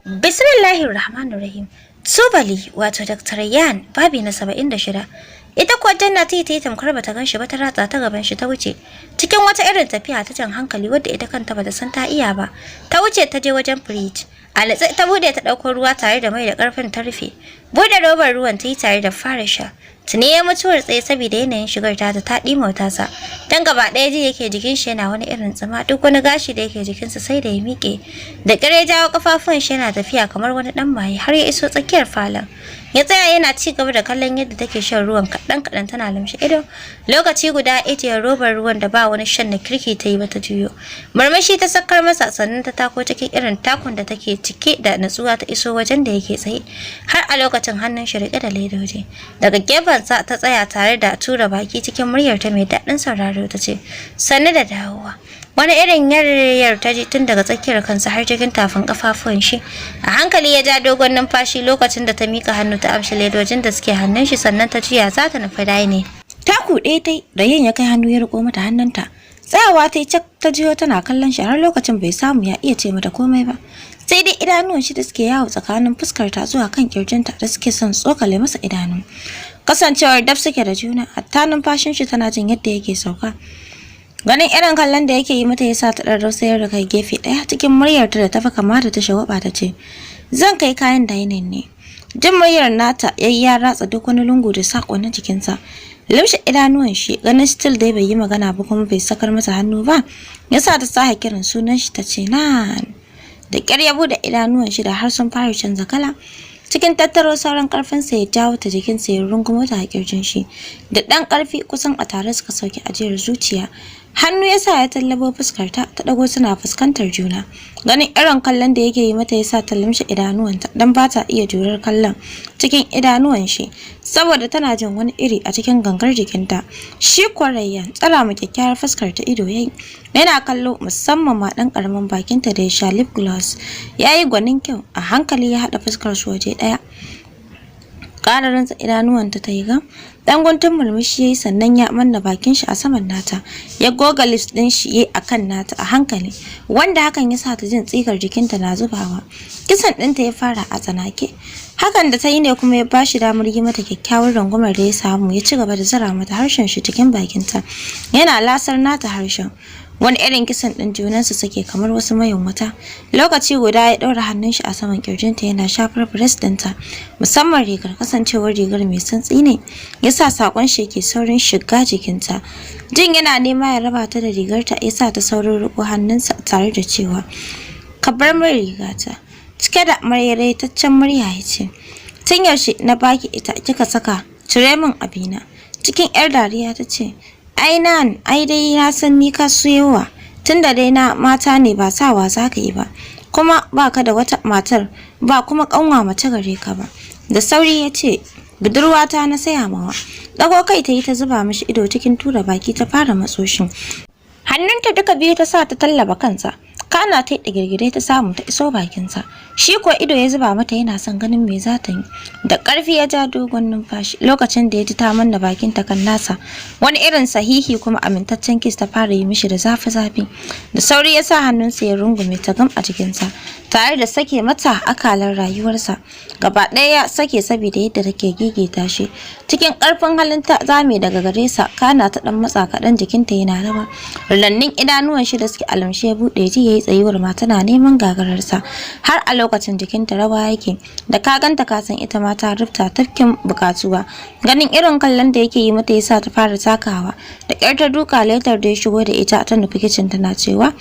Bismillahir Rahmanir Rahim. Tubali, wato Dr. Yan, babi na 76. Ita kuwa Janna ta yi ta yi tamkar bata gan shi ba, ta ratsa ta gaban shi ta wuce. Cikin wata irin tafiya ta jan hankali wadda ita kanta bata san ta iya ba. Ta wuce ta je wajen firij. A natse ta bude ta ɗauko ruwa tare da mai da ƙarfin ta rufe. Bude robar ruwan ta yi tare da fara sha. Tuni ya mutuwar tsaye saboda yanayin shigar ta ta ɗimauta sa. Dan gaba ɗaya ji yake jikin shi yana wani irin tsima, duk wani gashi da yake jikinsa sai da ya miƙe. Da ƙyar ya jawo kafafuwan shi yana tafiya kamar wani ɗan maye har ya iso tsakiyar falon. Ya tsaya yana ci gaba da kallon yadda take shan ruwan kaɗan kaɗan tana lumshe ido. Lokaci guda ijiyar robar ruwan da ba wani shan na kirki ta yi ba ta juyo. Murmushi ta sakar masa, sannan ta tako cikin irin takun da take cike da natsuwa ta iso wajen da yake tsaye. Har a lokacin hannun shi riƙe da ledoji. Daga gefensa ta tsaya tare da tura baki, cikin muryar ta mai daɗin sauraro ta ce, "Sannu da dawowa." Wani irin yaryar ta ji tun daga tsakiyar kansa har cikin tafin kafafuwan shi. A hankali ya ja dogon numfashi lokacin da ta mika hannu ta amshi ledojin da suke hannun shi, sannan ta juya za ta nufi dining. Taku ɗaya tai, Rayyan ya kai hannu ya riko mata hannunta. Tsayawa ta yi cak, ta jiyo tana kallon shi. Har lokacin bai samu ya iya ce mata komai ba. Sai dai idanuwan shi da suke yawo tsakanin fuskar ta zuwa kan kirjinta da suke son tsokale masa idanu. Kasancewar dab suke da juna, hatta numfashin shi tana jin yadda yake sauka. Ganin irin kallon da yake yi mata ya sa ta ɗan rausayar da kai gefe ɗaya. Cikin muryarta da tafi kama da ta shagwaba ta ce, "Zan kai kayan dining ne." Jin muryar nata yayi ya ratsa duk wani lungu da saƙo na jikinsa. Limshe idanuwan shi, ganin still dai bai yi magana ba kuma bai sakar mata hannu ba, yasa ta sake kiran sunan shi, ta ce, "Nan." Da ƙyar ya bude idanuwan shi da har sun fara canza kala. Cikin tattaro sauran karfinsa ya jawo ta jikinsa ya rungumo ta a kirjin shi. Da ɗan ƙarfi, kusan a tare suka sauke ajiyar zuciya. Hannu ya sa ya tallabo fuskar ta, ta ɗago suna fuskantar juna. Ganin irin kallon da yake yi mata ya sa ta lumshe idanuwanta don ba ta iya jurar kallon cikin idanuwan shi, saboda tana jin wani iri a cikin gangar jikinta. Shi kuwa Rayyan tsara ma kyakkyawar fuskar ta ido yayi. Yana kallo, musamman ma ɗan ƙaramin bakinta da ya sha lip gloss. Ya yi gwanin kyau. A hankali ya haɗa fuskar su waje ɗaya. Ƙara rantsa idanuwanta ta yi gam. Ɗan guntun murmushi yayi, sannan ya manna bakin shi a saman nata. Ya goga lips ɗin shi yayi akan nata a hankali, wanda hakan ya sa ta jin tsigar jikinta na zubawa. Kissing ɗinta ya fara a tsanake. Hakan da ta yi ne kuma ya bashi damar yi mata kyakkyawar rungumar da ya samu ya ci gaba da zara mata harshen shi cikin bakinta. Yana lasar nata harshen. Wani irin kissing ɗin junansu suke kamar wasu mayunwata. Lokaci guda ya ɗaura hannun shi a saman kirjinta yana shafar breast ɗinta, musamman rigar. Kasancewar rigar mai santsi ne yasa sakon shi yake saurin shiga jikinta. Jin yana nema ya raba ta da rigarta yasa ta saurin riƙo hannunsa tare da cewa, "Ka bar min rigata." Cike da marairaitaccen murya ya ce, "Tun yaushe na baki ita kika saka? Cire min abina." Cikin yar dariya ta ce, "Ai nan, ai dai na san ni ka siyowa. Tunda dai na mata ne, ba sawa za ka yi ba. Kuma ba ka da wata matar ba, kuma kanwa mace gare ka ba." Da sauri ya ce, "Budurwata na saya mawa." Dago kai ta yi ta zuba mishi ido, cikin tura baki ta fara matso shi. Hannunta duka biyu ta sa ta tallaba kansa. Kana ta yi digirgire ta samu ta iso bakinsa. Shi ko ido ya zuba mata yana son ganin me za ta yi. Da ƙarfi ya ja dogon numfashi lokacin da ya ji ta manna bakinta kan nasa. Wani irin sahihi kuma amintaccen kiss ta fara yi mishi da zafi-zafi. Da sauri ya sa hannunsa ya rungume ta gam a jikinsa, tare da sake mata akalar rayuwarsa. Gaba ɗaya ya sake saboda yadda take gigita shi. Cikin ƙarfin halin ta zame daga gare sa, kana ta ɗan matsa kaɗan, jikinta yana rawa. Rinannin idanuwan shi da suke alamshe ya buɗe, ji yayi tsayuwar ma tana neman gagararsa. Har a lokacin jikinta rawa yake. Da ka ganta ka san ita ma ta rufta tafkin bukatuwa. Ganin irin kallon da yake yi mata yasa ta fara takawa. Da ƙyar ta duka ledar da ya shigo da ita ta nufi kicin tana cewa,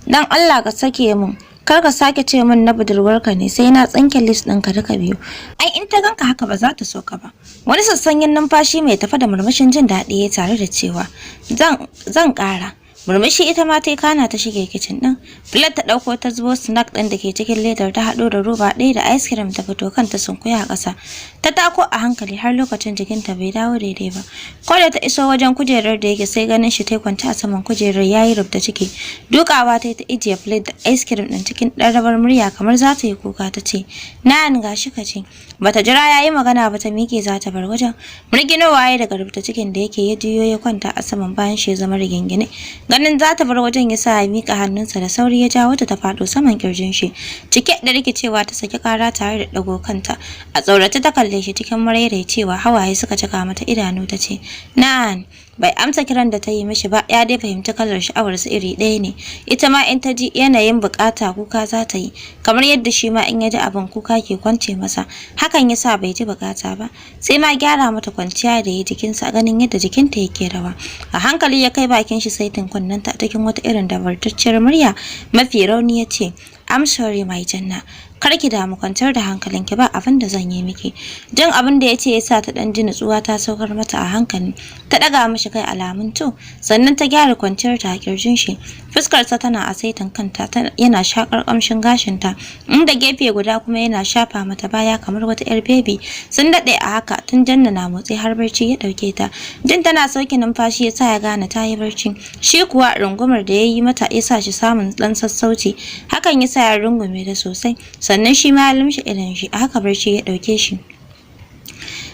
"Dan Allah ka sake min. Kar ka sake ce min na budurwarka ne, sai na tsinke lips ɗinka duka biyu. Ai in ta ganka haka ba za ta so ka ba." Wani sassanyen numfashi mai tafa da murmushin jin daɗi ya tare da cewa, Zan ƙara." Murmushi ita ma ta kana ta shige kicin ɗin. Plate ta ɗauko ta zubo snack ɗin da ke cikin ledar, ta haɗo da roba ɗaya da ice cream, ta fito kanta sunkuya a ƙasa. Ta tako a hankali, har lokacin jikinta bai dawo daidai ba. Ko da ta iso wajen kujerar da yake, sai ganin shi ta kwance a saman kujerar yayi rubda ciki. Dukawa ta yi ta ijiye plate da ice cream ɗin. Cikin ɗan rabar murya kamar za ta yi kuka ta ce, "Nan, gashi ka ce." Bata jira yayi magana ba ta miƙe za ta bar wajen. Murginowa ya daga rubda cikin da yake, ya juyo ya kwanta a saman bayan shi ya zama rigingine. Ganin Ganin za ta bar wajen ya sa ya miƙa hannunsa da sauri ya jawo ta ta faɗo saman kirjin shi. Cike da rikicewa ta saki ƙara tare da ɗago kanta. A tsorace ta kalle shi cikin cewa hawaye suka cika mata idanu ta ce, "Nan." Bai amsa kiran da ta yi mishi ba, ya dai fahimci kalar sha'awarsu iri ɗaya ne. Ita ma in ta ji yanayin bukata kuka za ta yi, kamar yadda shi ma in ya ji abin kuka ke kwance masa. Hakan ya sa bai ji bukata ba, sai ma gyara mata kwanciya da ya jikinsa ganin yadda jikinta yake rawa. A hankali ya kai bakin shi saitin kunnenta cikin wata irin dabartacciyar murya mafi rauni ya ce, "I'm sorry, my Janna. Kar ki damu, kwantar da hankalinki, ba abin da zan yi miki." Jin abin da ya ce ya sa ta dan ji nutsuwa ta saukar mata a hankali. Ta daga mishi kai alamun to, sannan ta gyara kwanciyar ta a kirjin shi. Fuskar sa tana a saitin kanta, yana shakar kamshin gashin ta, inda gefe guda kuma yana shafa mata baya kamar wata yar baby. Sun dade a haka tun Janna na motsi har barci ya dauke ta. Jin tana sauke numfashi ya sa ya gane ta yi barci. Shi kuwa rungumar da ya yi mata ya sa shi samun dan sassauci. Hakan ya sa ya rungume da sosai, sannan shi ma ya lumshe idon shi, a haka barci ya dauke shi.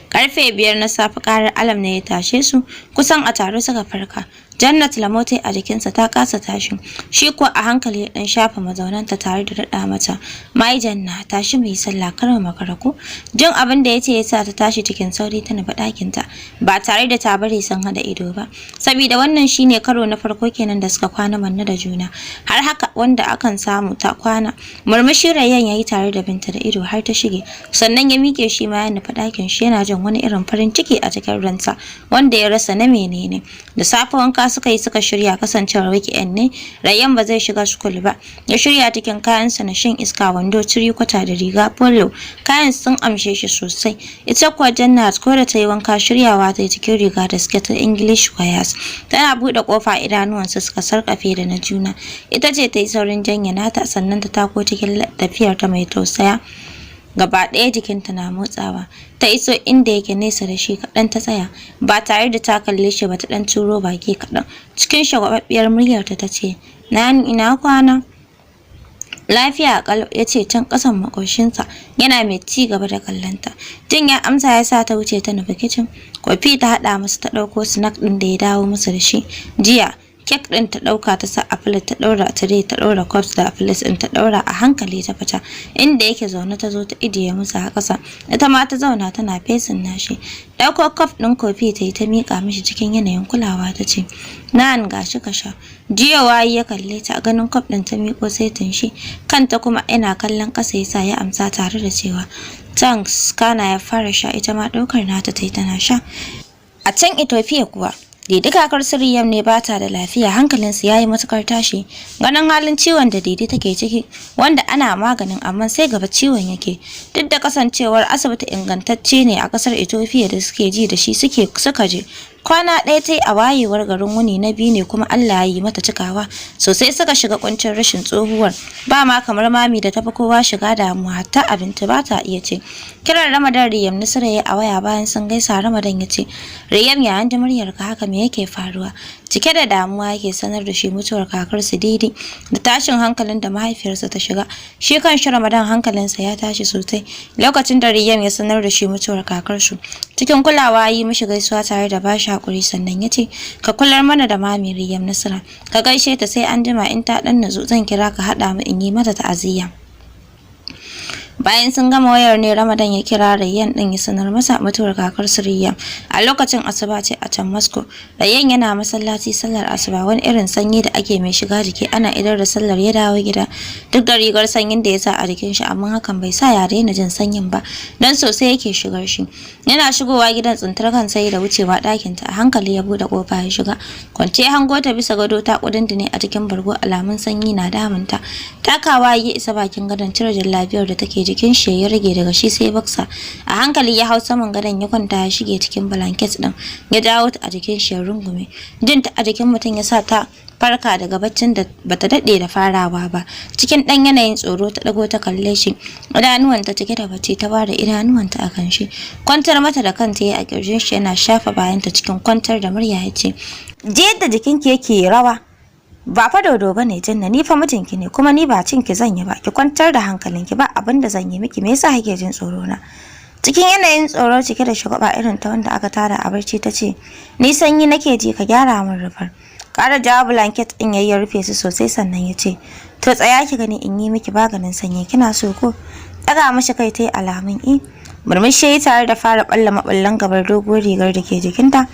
Karfe 5 na safe karar alarm ne ya tashe su, kusan a tare suka farka. Jannat lamotai a jikinsa ta kasa tashi. Shi kuwa a hankali ya dan shafa mazaunanta tare da raɗa mata, "My Janna, tashi mu yi sallah, kar mu makara ko." Jin abin da yace ya sa ta tashi cikin sauri ta nufi ɗakinta ba tare da ta bari sun hada ido ba. Saboda wannan shine karo na farko kenan da suka kwana manne da juna. Har haka wanda akan samu ta kwana. Murmushi Rayyan yayi tare da binta da ido har ta shige. Sannan ya mike shi ma ya nufi ɗakin shi, yana jin wani irin farin ciki a cikin ransa wanda ya rasa na menene. Da safe wanka suka yi suka shirya, kasancewar weekend ne, Rayyan ba zai shiga school ba. Ya shirya cikin kayansa na shan iska, wando three-quarter da riga polo. Kayan sun amshe shi sosai. Ita kuwa Jannat, ko da ta yi wanka, shiryawa ta yi cikin riga da skirt ta English wears. Tana buɗe kofa idanuwansu suka sarƙafe da na juna. Ita ce ta yi saurin janye nata, sannan ta tako cikin tafiyar ta mai tausaya. Gaba ɗaya jikinta na motsawa. Ta iso inda yake, nesa da shi kaɗan ta tsaya, ba tare da ta kalle shi ba ta ɗan turo baki kaɗan. Cikin shagwababbiyar muryarta ta ce, "Na ina kwana?" "Lafiya kalau," ya ce can ƙasan makoshinsa yana mai ci gaba da kallonta. Jin ya amsa ya sa ta wuce ta nufi kicin. Kofi ta haɗa musu, ta ɗauko snack ɗin da ya dawo musu da shi jiya. Kek ɗin ta ɗauka ta sa a plate, ta ɗaura tire, ta ɗaura cups da plate ɗin, ta ɗaura a hankali ta fita inda yake zaune, ta zo ta ijiye musu a ƙasa. Ita ma ta zauna tana facing nashi. Ɗauko cup ɗin kofi ta yi ta miƙa mishi cikin yanayin kulawa, ta ce, "Nan, gashi ka sha." Jiya ya kalle ta, ganin cup ɗin ta miƙo saitin shi, kanta kuma yana kallon ƙasa yasa ya amsa tare da cewa, "Thanks." Kana ya fara sha, ita ma ɗaukar nata ta yi tana sha. A can Ethiopia kuwa, Didi kakar Siriyam ne ba ta da lafiya, hankalinsu ya yi matukar tashi ganin halin ciwon da Didi take ciki, wanda ana maganin amma sai gaba ciwon yake, duk da kasancewar asibiti ingantacce ne a kasar Ethiopia da suke ji da shi suke suka je. Kwana ɗaya ta yi, a wayewar garin wuni na biyu ne kuma Allah ya yi mata cikawa. Sosai suka shiga kuncin rashin tsohuwar, ba ma kamar mami da tafi kowa shiga damuwa, hatta abinci ba ta iya ci. Kiran Ramadan Riyam Nusra ya a waya. Bayan sun gaisa, Ramadan ya ce, "Riyam, ya an ji muryar ka haka? Me yake faruwa?" Cike da damuwa yake sanar da shi mutuwar kakarsu Didi da tashin hankalin da mahaifiyarsa ta shiga. Shi kan shi Ramadan hankalinsa ya tashi sosai lokacin da Riyam ya sanar da shi mutuwar kakarsu. Cikin kulawa yi mishi gaisuwa tare da bashi hakuri, sannan ya ce, "Ka kular mana da mami, Riyam Nusra. Ka gaishe ta. Sai an jima in ta dan nazo zan kira ka haɗa mu in yi mata ta'aziyya." Bayan sun gama wayar ne Ramadan ya kira Rayyan din ya sanar masa mutuwar kakar Siriya. A lokacin asuba ce a can Moscow. Rayyan yana masallaci sallar asuba, wani irin sanyi da ake mai shiga jiki. Ana idar da sallar ya dawo gida. Duk da rigar sanyin da ya sa a jikin shi, amma hakan bai sa ya daina jin sanyin ba, dan sosai yake shigar shi. Yana shigowa gidan tsintar kan sai da wucewa ɗakin ta, a hankali ya bude kofa ya shiga. Kwance hango ta bisa gado ta kudindine a cikin bargo, alamun sanyi na damunta. Takawa ya isa bakin gadon, cire jallabiyar da take jikin shi ya rage daga shi sai boxer. A hankali ya hau saman gadon ya kwanta, ya shige cikin blanket din, ya jawo ta a jikin shi ya rungume. Jin ta a jikin mutum ya sa ta farka daga baccin da bata dade da farawa ba. Cikin dan yanayin tsoro ta dago ta kalle shi, idanuwanta cike da bacci ta bada idanuwanta akan shi. Kwantar mata da kanta ya a kirjin shi yana shafa bayanta, cikin kwantar da murya ya ce, "Je yadda jikinki yake rawa. Ba fa dodo bane, Janna, ni fa mijinki ne, kuma ni ba cinki zan yi ba. Ki kwantar da hankalinki, ba abin da zan yi miki. Me yasa kike jin tsoro na?" Cikin yanayin tsoro cike da shagwaba irin ta wanda aka tada a barci ta ce, "Ni sanyi nake ji, ka gyara min rufar." Ƙara jawo blanket ɗin yayi, ya rufe su sosai, sannan ya ce, "To, tsaya ki gani in yi miki maganin sanyi, kina so ko?" Ɗaga mashi kai ta yi alamun i. Murmushi yayi tare da fara ɓalla maɓallan gabar doguwar rigar da ke jikinta.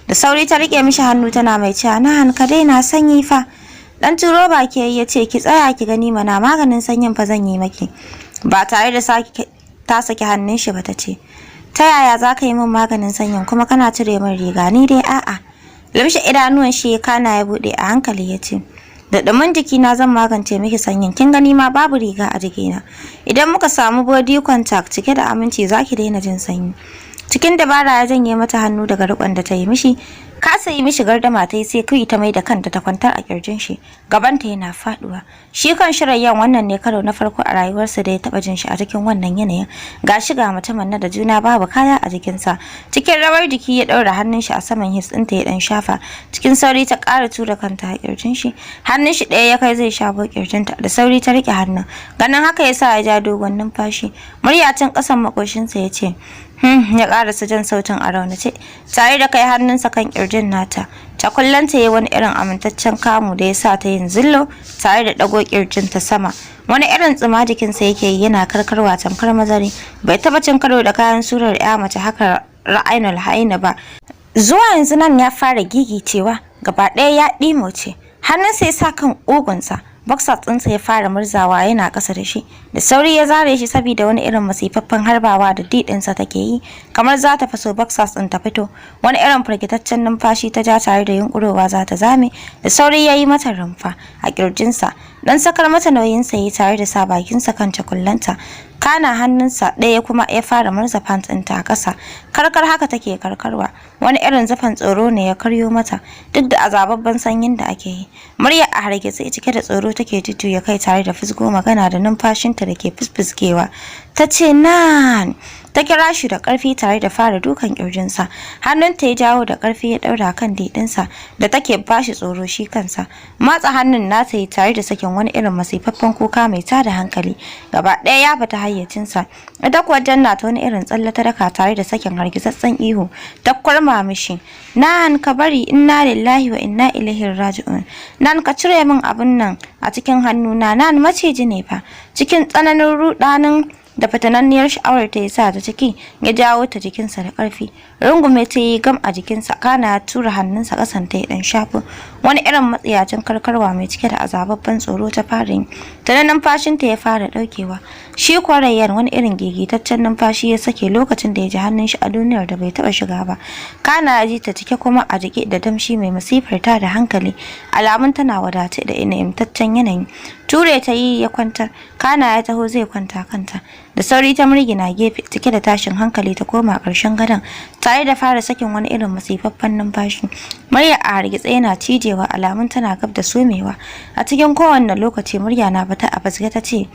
Da sauri ta riƙe mishi hannu tana mai cewa, "Na ka daina, sanyi fa." Dan turo baki yayi, ya ce, "Ki tsaya ki gani mana, maganin sanyin fa zan yi maki." Ba tare da sake ta saki hannun shi ba ta ce, "Ta yaya za ka yi min maganin sanyin kuma kana cire min riga? Ni dai a'a." Lumshe idanuwan shi kana ya buɗe a hankali, ya ce, "Da ɗumin jikina zan magance miki sanyin. Kin gani ma babu riga a jikina. Idan muka samu body contact cike da aminci, zaki daina jin sanyi." Cikin dabara ya janye mata hannu daga rikon da ta yi mishi. Kasa yi mishi gardama ta yi, sai kawai ta mai da kanta ta kwantar a kirjin shi, gabanta yana faduwa. Shi kan shirayyan wannan ne karo na farko a rayuwarsa da ya taba jin shi a cikin wannan yanayin, ga shi ga mutumin na da juna babu kaya a jikinsa. Cikin rawar jiki ya daura hannun shi a saman hips ɗinta ya dan shafa. Cikin sauri ta ƙara tura kanta a kirjin shi. Hannun shi ɗaya ya kai zai shafo kirjinta, da sauri ta rike hannun. Ganin haka ya sa ya ja dogon numfashi. Murya can ƙasan makoshinsa ya ce, ya karasa jan sautin a raunace, tare da kai hannunsa kan kirjin nata. Cakullanta ya wani irin amintaccen kamu da ya sa ta yin zillo tare da ɗago kirjin ta sama. Wani irin tsuma jikinsa yake yi, yana karkarwa tamkar mazari. Bai taɓa cin karo da kayan surar ya mace haka ra'ainul haina ba. Zuwa yanzu nan ya fara gigicewa, gaba ɗaya ya ɗimoce. Hannunsa ya sa kan ƙugunsa. Boxer ɗinsa ya fara murzawa yana ƙasa da shi. Da sauri ya zare shi saboda wani irin masifaffen harbawa da diɗinsa take yi, kamar za ta faso boxers ɗin ta fito. Wani irin firgitaccen numfashi ta ja tare da yunƙurowa za ta zame. Da sauri ya yi mata rumfa a ƙirjinsa. Dan sakar mata nauyinsa yi tare da sa bakinsa kan cakullanta. Kana hannunsa ɗaya kuma ya fara murza pant ɗinta a ƙasa. Karkar haka take karkarwa. Wani irin zafan tsoro ne ya karyo mata duk da azababban sanyin da ake yi. Murya a hargitse cike da tsoro take jujjuya kai tare da fisgo magana da numfashinta da ke fisfiskewa. Ta ce, "Nan." Ta kira shi da ƙarfi tare da fara dukan ƙirjinsa. Hannunta ya jawo da ƙarfi ya ɗaura kan didinsa da take bashi tsoro shi kansa. Matsa hannun nata yi tare da sakin wani irin masifaffen kuka mai tada hankali. Gaba ɗaya ya fita hayyacinsa. Ita kuwa Janna ta wani irin tsalle ta daka tare da sakin hargitsatsen ihu. Ta kwarma mishi, "Nan, ka bari! Inna lillahi wa inna ilaihi raji'un! Nan, ka cire min abun nan a cikin hannuna! Nan, maciji ne fa!" Cikin tsananin rudanin da fitananniyar sha'awar ta sa ta ciki, ya jawo ta jikinsa da ƙarfi. Rungume ta yi gam a jikinsa, kana ya tura hannunsa ƙasan ta ya dan shafo. Wani irin matsiyacin karkarwa mai cike da azababban tsoro ta fara yi. Tana numfashinta ya fara ɗaukewa. Shi kuwa Rayyan wani irin gigitaccen numfashi ya sake lokacin da ya ji hannun shi a duniyar da bai taɓa shiga ba. Kana ya ji ta cike kuma a jike da damshi mai masifar ta da hankali, alamun tana wadace da ina'imtaccen yanayi. Ture ta yi ya kwantar, kana ya taho zai kwanta kanta. Da sauri ta murgina gefe cike da tashin hankali, ta koma ƙarshen gadon tare da fara sakin wani irin masifaffen numfashi. Murya a hargitse yana cijewa, alamun tana gab da sumewa a cikin kowanne lokaci. Murya na fita a fasge ta ce,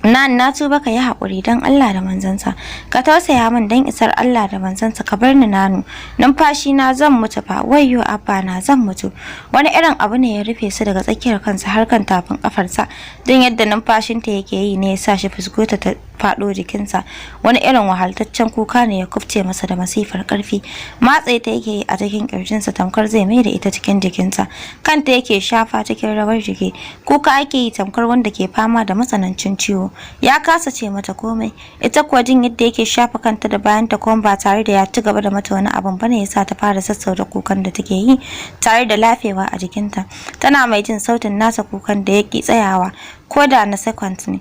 "Nan, na tuba, ka yi haƙuri don Allah da manzansa. Ka tausaya min don isar Allah da manzansa, ka bar ni nanu. Numfashi na zan mutu fa, wayyo abba na, zan mutu." Wani irin abu ne ya rufe su daga tsakiyar kansa har kan tafin kafarsa. Don yadda numfashinta yake yi ne ya sa shi fusgota ta faɗo jikinsa. Wani irin wahaltaccen kuka ne ya kufce masa da masifar ƙarfi. Matse ta yake yi a cikin ƙirjinsa tamkar zai mai da ita cikin jikinsa. Kanta yake shafa cikin rawar jiki. Kuka ake yi tamkar wanda ke fama da matsanancin ciwo. Ya kasa ce mata komai. Ita kuwa jin yadda yake shafa kanta da bayanta kuma ba tare da ya ci gaba da mata wani abun bane yasa ta fara sassauta kukan da take yi tare da lafewa a jikinta, tana mai jin sautin nasa kukan da yake tsayawa ko da na second ne.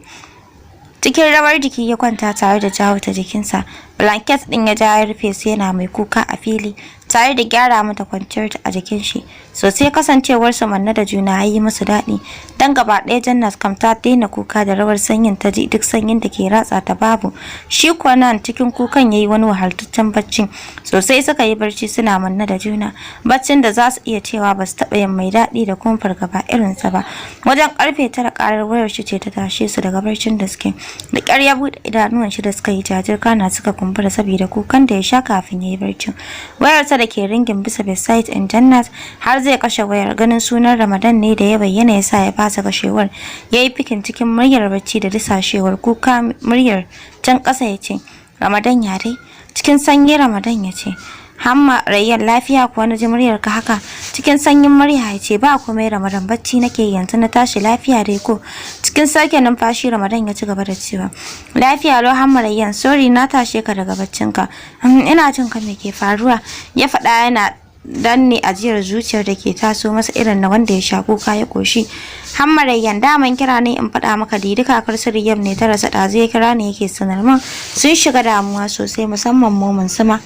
Cikin rawar jiki ya kwanta tare da jawo ta jikinsa. Blanket din ya ja ya rufe su, yana mai kuka a fili tare da gyara mata kwanciyar ta a jikin shi sosai. Kasancewar su manne da juna ya yi musu daɗi, dan gaba ɗaya Jannat kam ta daina kuka da rawar sanyin. Ta ji duk sanyin da ke ratsa ta babu shi. Kuwa nan cikin kukan yayi wani wahaltaccen bacci sosai. Suka yi barci suna manne da juna, baccin da za su iya cewa ba su taɓa yin mai daɗi da kuma fargaba irinsa ba. Wajen karfe 9 ƙarar wayar shi ce ta tashe su daga barcin da suke. Da ƙyar ya buɗe idanuwan shi da suka yi jajir kana suka kumbura saboda kukan da ya sha kafin ya yi barcin. Wayarsa da ke ringing bisa bedside in Jannat, har zai kashe wayar, ganin sunan Ramadan ne da ya bayyana ya sa ya fasa kashewar. Ya yi picking cikin muryar bacci da disashewar kuka, muryar can ƙasa ya ce, "Ramadan, ya dai?" Cikin sanyi Ramadan ya ce, Hamma Rayyan, lafiya kuwa na ji muryar ka haka? Cikin sanyin murya ya ce, "Ba komai Ramadan, bacci nake, yanzu na tashi. Lafiya dai ko?" Cikin sauke numfashi Ramadan ya ci gaba da cewa, "Lafiya lau Hamma Rayyan, sorry na tashe ka daga baccinka. Ina jin ka, me ke faruwa?" Ya faɗa yana danne ajiyar zuciyar da ke taso masa irin na wanda ya sha kuka ya koshi. "Hamma Rayyan, daman kira ne in faɗa maka, Didi kakar su Riyam ne ta rasa. Ɗazu ya kira ne yake sanar min. Sun shiga damuwa sosai, musamman momin sama."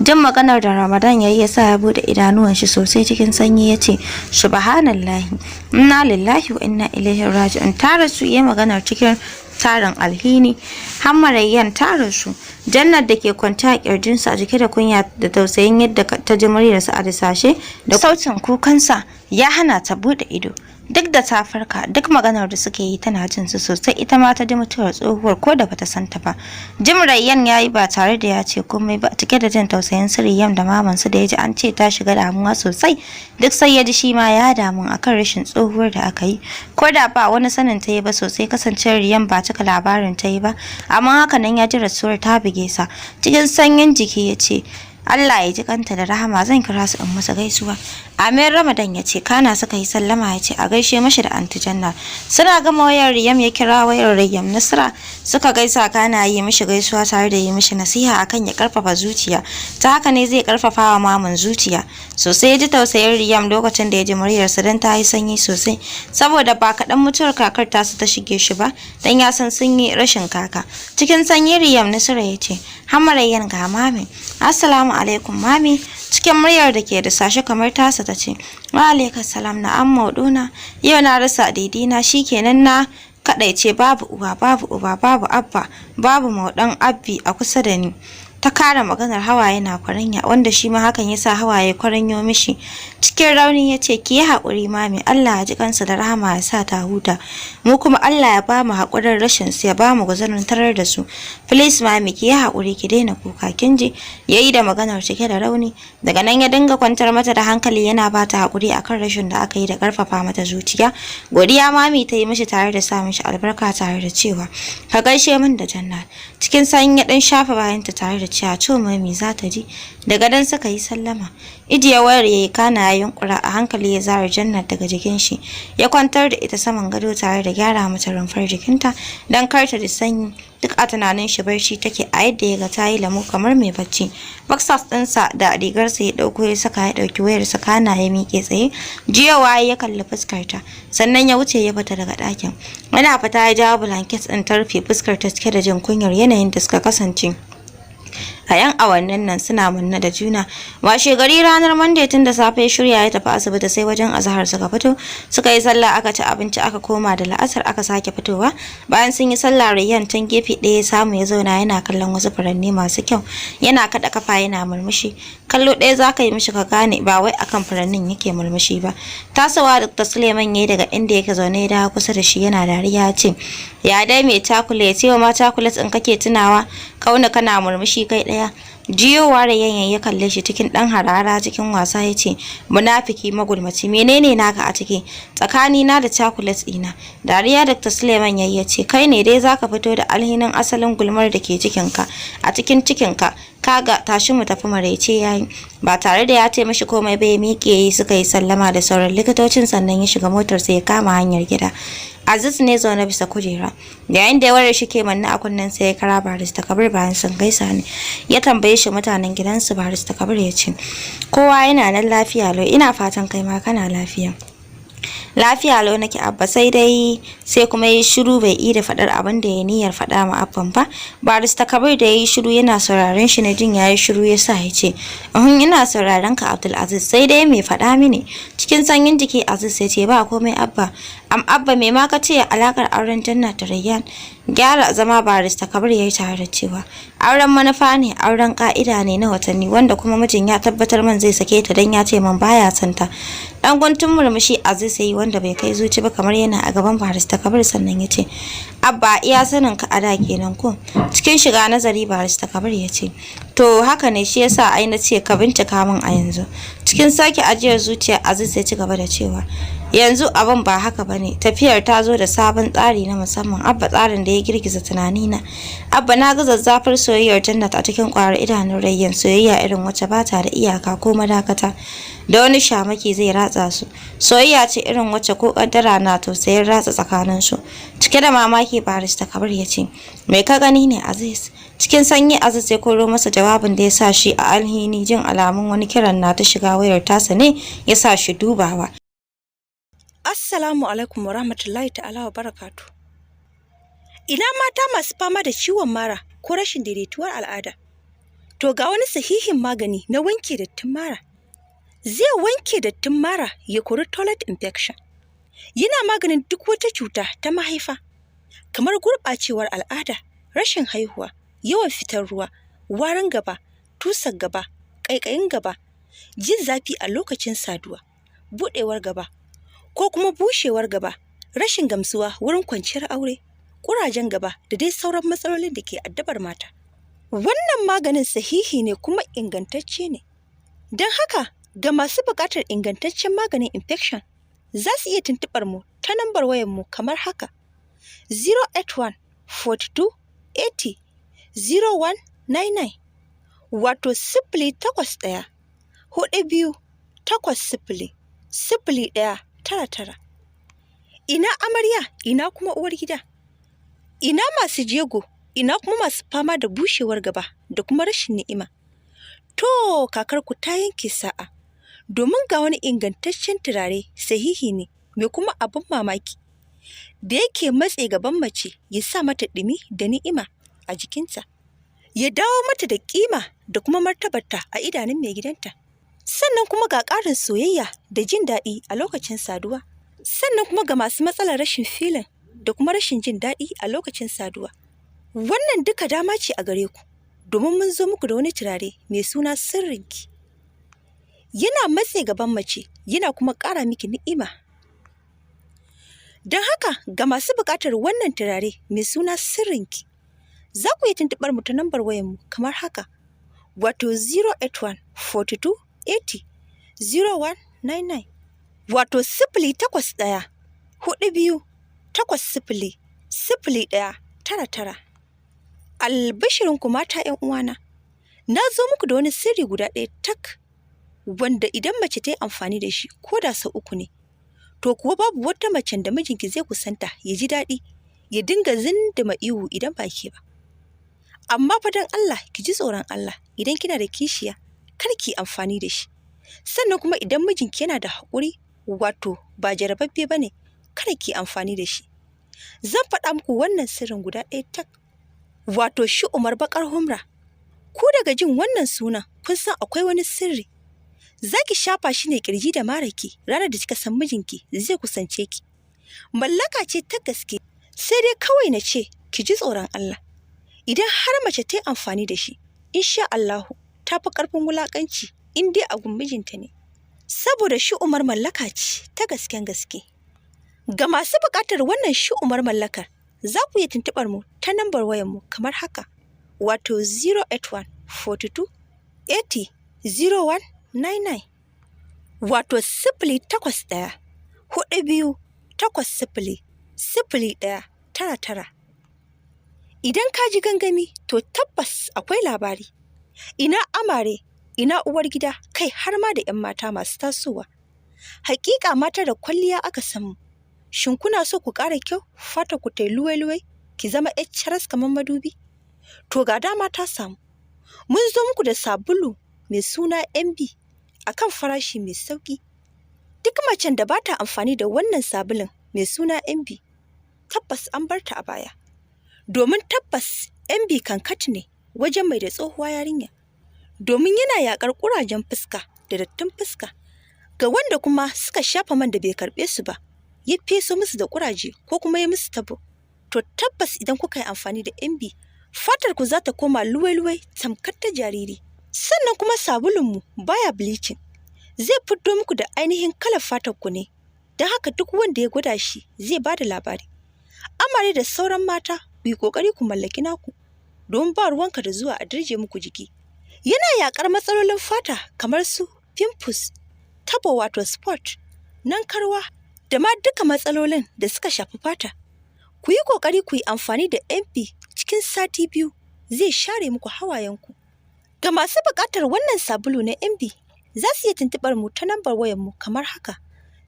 Jin maganar da Ramadan ya yi ya sa ya bude idanuwan shi sosai. Cikin sanyi ya ce, "Subhanallahi, inna lillahi wa inna ilaihi raji'un. Ta rasu?" Ya maganar cikin tarin alhini. "Hamma Rayyan, ta rasu." Jannat da ke kwance a kirjinsa a jike da kunya da tausayin yadda ta ji muryarsa a disashe da sautin kukansa ya hana ta bude ido. Duk da ta farka, duk maganar da suke yi tana jin su sosai. Ita ma ta ji mutuwar tsohuwar ko da bata santa ba. Jim Rayyan ya yi ba tare da ya ce komai ba, cike da jin tausayin su Riyam da maman su da ya ji an ce ta shiga damuwa sosai. Duk sai ya ji shi ma ya damu akan rashin tsohuwar da aka yi, ko da ba wani sanin ta yi ba sosai, kasancewar Riyam ba cika labarin ta yi ba. Amma haka nan ya ji rasuwar ta buge sa. Cikin sanyin jiki ya ce, "Allah ya ji kanta da rahama, zan kira su in masa gaisuwa." "Amin," Ramadan ya ce, kana suka yi sallama. Ya ce a gaishe mashi da Anti Janna. Suna gama wayar Riyam ya kira wayar Riyam Nasra, suka gaisa, kana yi mishi gaisuwa tare da yi mishi nasiha akan ya karfafa zuciya. Ta haka ne zai karfafa wa maman zuciya. Sosai ya ji tausayin Riyam lokacin da ya ji muryarsa, don ta yi sanyi sosai, saboda ba kaɗan mutuwar kakar tasu ta shige shi ba, don ya san sun yi rashin kaka. Cikin sanyi Riyam Nasra ya ce, "Hamarayyan, ga mami." "Assalamu alaikum mami." Cikin muryar da ke da sashe kamar tasa ta ce, "Wa alaikas salam, na'am mauduna. Yau na rasa didina, shikenan na kadaice, babu uwa, babu uba, babu abba, babu maudan abbi a kusa da ni." Ta kara maganar hawaye na kwaranya, wanda shi ma hakan ya sa hawaye kwaranyo mishi. Cikin rauni ya ce, "Ki yi haƙuri mami, Allah ya ji kansa da rahama, ya sa ta huta. Mu kuma Allah ya ba mu haƙurin rashin su, ya ba mu guzurin tarar da su. Please mami, ki yi haƙuri, ki daina kuka, kin ji?" Yayi da maganar cike da rauni. Daga nan ya dinga kwantar mata da hankali, yana ba ta haƙuri akan rashin da aka yi da ƙarfafa mata zuciya. Godiya mami ta yi mishi tare da sa mishi albarka, tare da cewa, "Ka gaishe min da Jannat." Cikin sanyi ya dan shafa bayanta tare da cewa, "To mami, za ta ji." Daga dan suka yi sallama. Ijiye wayar yayi, kana ya yunkura a hankali ya zara Jannat daga jikin shi, ya kwantar da ita saman gado tare da gyara mata rumfar jikinta dan kar ta ji sanyi. Duk a tunanin shi barci take, a yadda ya ga ta yi lamu kamar mai bacci. Boxers ɗinsa da rigarsa ya ɗauko ya saka, ya ɗauki wayarsa, kana ya miƙe tsaye. Jiyowa ya kalli fuskarta, sannan ya wuce ya fita daga ɗakin. Yana fita ya jawo blanket ɗin ta rufe fuskar ta, cike da jin kunyar yanayin da suka kasance a 'yan awannin nan suna manne da juna. Washe gari ranar Monday, tun da safe ya shirya ya tafi asibiti, sai wajen azahar suka fito. Suka yi sallah, aka ci abinci, aka koma da la'asar aka sake fitowa. Bayan sun yi sallah, Rayyan can gefe ɗaya ya samu ya zauna yana kallon wasu furanni masu kyau, yana kaɗa kafa yana murmushi. Kallo ɗaya za ka yi mishi ka gane ba wai akan furannin yake murmushi ba. Tasowa Dr. Suleiman ya yi daga inda yake zaune ya dawo kusa da shi, yana dariya ya ce, "Ya dai mai chocolate? Yau ma chocolate in kake tunawa kauna, kana murmushi kai ɗaya." Jiyowa da yanyan ya kalle shi cikin ɗan harara, cikin wasa ya ce, "Munafiki magulmaci, menene naka a ciki tsakani na da chocolate ɗina?" Dariya Dr. Suleiman yayi ya ce, "Kai ne dai zaka fito da alhinin asalin gulmar da ke cikinka a cikin cikinka. Kaga, tashi mu tafi, maraice yayi." Ba tare da ya ce mishi komai ba ya miƙe, suka yi sallama da sauran likitocin, sannan ya shiga motar sai ya kama hanyar gida. Aziz ne zaune bisa kujera. Yayin da wayar shi ke manne a kunnen sa, ya kira Barista Kabir. Bayan sun gaisa ne ya tambaye shi mutanen gidansu. Barista Kabir ya ce, "Kowa yana nan lafiya lau, ina fatan kai ma kana lafiya." "Lafiya lau nake abba, sai dai..." Sai kuma yi shiru, bai yi da faɗar abin da ya niyyar faɗa ma abban ba. Barista Kabir da ya yi shiru yana sauraron shi na jin ya yi shiru ya sa ya ce, "Uhun, ina sauraron ka Abdulaziz, sai dai mai faɗa mini?" Cikin sanyin jiki Aziz ya ce, "Ba komai abba." "Am abba, me ma ka ce alakar auren Janna da Rayyan?" Gyara zama Barista Kabir ya yi tare da cewa, "Auren manufa ne, auren ka'ida ne na watanni, wanda kuma mijin ya tabbatar man zai sake ta dan ya ce man baya son ta." Dan guntun murmushi Aziz ya yi wanda bai kai zuci ba, kamar yana a gaban Barista Kabir, sannan ya ce, "Abba, iya sanin ka a da kenan ko?" Cikin shiga nazari Barista Kabir ya ce, "To haka ne, shi yasa ai na ce ka bincika min a yanzu." Cikin sake ajiyar zuciya Aziz ya ci gaba da cewa, "Yanzu abin ba haka bane, tafiyar ta zo da sabon tsari na musamman Abba, tsarin da ya girgiza tunanina. Abba, na ga zazzafar soyayyar Jannat a cikin ƙwayar idanun Rayyan, soyayya irin wacce ba ta da iyaka ko madakata da wani shamaki zai ratsa su. Soyayya ce irin wacce ko kaddara na tausayin ratsa tsakanin su." Cike da mamaki Barista Kabir ya ce, "Me ka gani ne, Aziz?" Cikin sanyi Aziz ya koro masa jawabin da ya sa shi a alhini. Jin alamun wani kiran na ta shiga wayar tasa ne ya sa shi dubawa. Assalamu alaikum wa rahmatullahi ta'ala wa barakatu. Ina mata masu fama da ciwon mara ko rashin daidaituwar al'ada? To ga wani sahihin magani na wanke dattin mara. Zai wanke dattin mara ya kori toilet infection. Yana maganin duk wata cuta ta mahaifa, kamar gurɓacewar al'ada, rashin haihuwa, yawan fitar ruwa, warin gaba, tusar gaba, ƙaiƙayin gaba, jin zafi a lokacin saduwa, buɗewar gaba, ko kuma bushewar gaba, rashin gamsuwa wurin kwanciyar aure, ƙurajen gaba da dai sauran matsalolin da ke addabar mata. Wannan maganin sahihi ne kuma ingantacce ne. Don haka, ga masu buƙatar ingantaccen maganin infection, za su iya tuntuɓar mu ta nambar wayar mu kamar haka: 081 42 80 0199, wato 08142800199. Ina amarya, ina kuma uwar gida? Ina masu jego, ina kuma masu fama da bushewar gaba da kuma rashin ni'ima? To kakarku ta yanke sa'a, domin ga wani ingantaccen turare sahihi ne mai kuma abin mamaki da yake matse gaban mace, ya sa mata ɗumi da ni'ima a jikinta, ya dawo mata da ƙima da kuma martabarta a idanun mai gidanta. Sannan kuma ga ƙarin soyayya da jin daɗi a lokacin saduwa. Sannan kuma ga masu matsalar rashin feeling da kuma rashin jin daɗi a lokacin saduwa. Wannan duka dama ce a gare ku, domin mun zo muku da wani turare mai suna Sirrinki. Yana matse gaban mace, yana kuma ƙara miki ni'ima. Don haka, ga masu buƙatar wannan turare mai suna Sirrinki, za ku iya tuntuɓar mu ta nambar wayarmu kamar haka, wato 081 42 80 0199, wato 08142800199. Albishirinku mata ‘yan uwana, na zo muku da wani sirri guda ɗaya tak wanda idan mace ta yi amfani da shi ko da sau uku ne, to kuwa babu wata macen da mijinki zai kusanta ya ji daɗi ya dinga zindima ihu idan ba ke ba. Amma fa don Allah ki ji tsoron Allah, idan kina da kishiya kar ki amfani da shi. Sannan kuma idan mijinki yana da haƙuri, wato ba jarababbe ba ne, kada ki amfani da shi. Zan faɗa muku wannan sirrin guda ɗaya tak, wato shi Umar Baƙar Humra. Ku daga jin wannan sunan kun san akwai wani sirri. Za ki shafa shi ne ƙirji da maraki ranar da kika san mijinki zai kusance ki. Mallaka ce ta gaske, sai dai kawai na ce ki ji tsoron Allah. Idan har mace ta yi amfani da shi, insha Allahu ta fi ƙarfin wulaƙanci in dai a gun mijinta ne. Saboda shi Umar mallaka ce ta gasken gaske. Ga masu buƙatar wannan shi Umar mallakar, za ku iya tuntuɓar mu ta nambar wayar mu kamar haka, wato 081 42 80 0199, wato 08142800199. Idan ka ji gangami, to tabbas akwai labari. Ina amare, ina uwar gida, kai har ma da 'yan mata masu tasowa. Hakika mata da kwalliya aka samu. Shin kuna so ku ƙara kyau, fata ku tai luwai-luwai, ki zama 'yar caras kamar madubi? To ga dama ta samu. Mun zo muku da sabulu mai suna MB a kan farashi mai sauƙi. Duk macen da ba ta amfani da wannan sabulun mai suna MB, tabbas an bar ta a baya. Domin tabbas MB kankat ne wajen mai da tsohuwa yarinya. Domin yana yaƙar ƙurajen fuska da dattin fuska. Ga wanda kuma suka shafa man da bai karɓe su ba, ya feso musu da ƙuraje ko kuma ya musu tabo. To tabbas idan kuka yi amfani da MB, fatar ku za ta koma luwai-luwai tamkar ta jariri. Sannan kuma sabulunmu baya bleaching. Zai fito muku da ainihin kalar fatar ku ne. Don haka duk wanda ya gwada shi zai ba da labari. Amare da sauran mata, ku yi ƙoƙari ku mallaki naku. Don ba ruwanka da zuwa a dirje muku jiki. Yana yaƙar matsalolin fata kamar su pimples, tabo wato spot, nankarwa da ma duka matsalolin da suka shafi fata. Ku yi ƙoƙari ku yi amfani da MP cikin sati 2, zai share muku hawayenku. Ga masu buƙatar wannan sabulu na MB, za su iya tuntuɓar mu ta nambar wayarmu kamar haka: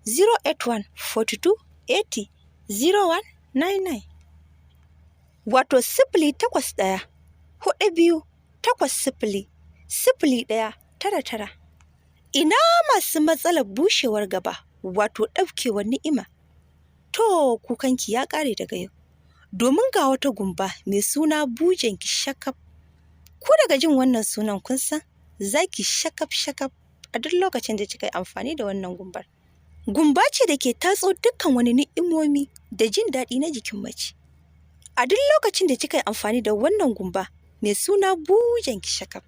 081 42 80 0199, wato 08142800199. Ina masu matsalar bushewar gaba, wato ɗaukewar ni'ima? To, kukanki ya ƙare daga yau. Domin ga wata gumba mai suna Bujenki Shakaf. Ku daga jin wannan sunan kun san za ki shakaf shakaf a duk lokacin da kika yi amfani da wannan gumbar. Gumba ce da ke tatso dukkan wani ni'imomi da jin daɗi na jikin mace. A duk lokacin da kika yi amfani da wannan gumba mai suna Bujenki Shakaf,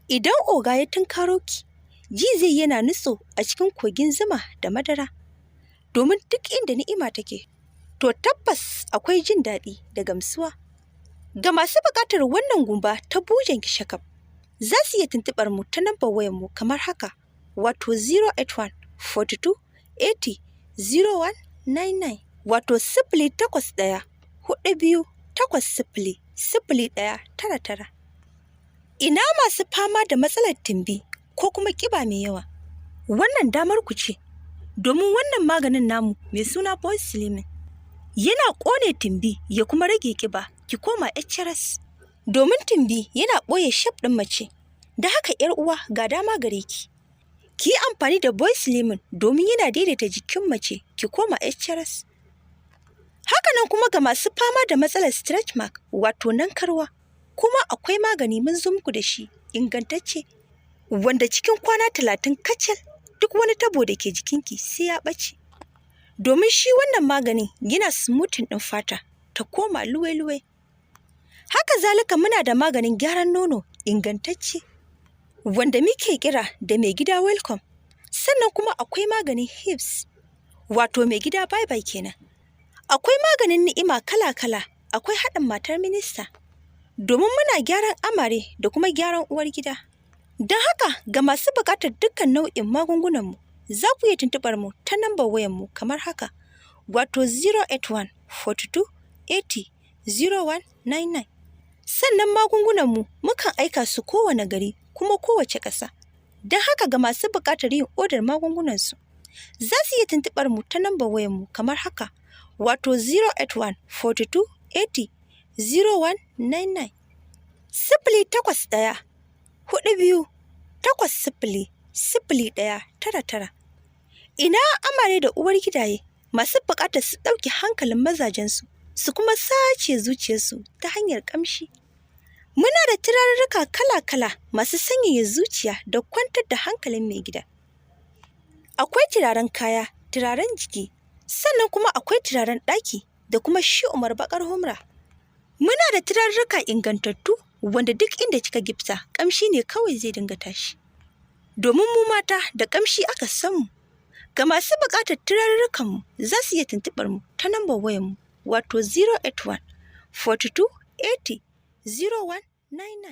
idan oga ya tunkaro ki, ji zai yana nutso a cikin kogin zuma da madara. Domin duk inda ni'ima take, to tabbas akwai jin daɗi da gamsuwa. Ga masu buƙatar wannan gumba ta Bujenki Shakaf, za su iya tuntuɓar mu ta nambar wayarmu kamar haka, wato 081 42 80 0199, wato 08142800199. Ina masu fama da matsalar timbi ko kuma ƙiba mai yawa? Wannan damar ku ce, domin wannan maganin namu mai suna Boy Slimming yana ƙone timbi ya kuma rage ƙiba ki koma HRS. Domin timbi yana ɓoye shape ɗin mace, da haka ‘yar uwa, ga dama gare ki. Ki yi amfani da Boy Slimming domin yana daidaita jikin mace ki koma HRS. Hakanan kuma ga masu fama da matsalar stretch mark, wato nankarwa, kuma akwai magani mun zo muku da shi ingantacce, wanda cikin kwana 30 kacal duk wani tabo da ke jikinki sai ya ɓace. Domin shi wannan maganin yana smoothing ɗin fata ta koma luwai-luwai. Haka zalika muna da maganin gyaran nono ingantacce wanda muke kira da Mai Gida Welcome. Sannan kuma akwai maganin hips, wato Mai Gida Bye Bye kenan. Akwai maganin ni'ima kala-kala, akwai haɗin matar minista. Domin muna gyaran amare da kuma gyaran uwar gida. Don haka ga masu buƙatar dukkan nau'in magungunanmu, za ku iya tuntuɓar mu ta nambar wayarmu kamar haka, wato 081 42 80 0199. Sannan magungunanmu mukan aika su kowane gari kuma kowace ƙasa. Don haka ga masu buƙatar yin odar magungunansu, za su iya tuntuɓar mu ta nambar wayarmu kamar haka, wato 081 42 80 0199. 08142800199. Ina amare da uwar gidaye masu buƙatar su ɗauki hankalin mazajensu su kuma sace zuciyarsu ta hanyar ƙamshi? Muna da turarruka kala-kala masu sanyaya zuciya da kwantar da hankalin mai gida. Akwai turaren kaya, turaren jiki, sannan kuma akwai turaren ɗaki da kuma shi umar baƙar humra. Muna da turarruka ingantattu wanda duk inda kika gifta, ƙamshi ne kawai zai dinga tashi. Domin mu mata da ƙamshi aka san mu. Ga masu buƙatar turarrukanmu, za su iya tuntuɓar mu ta nambar wayarmu, wato 081 42 80 0199.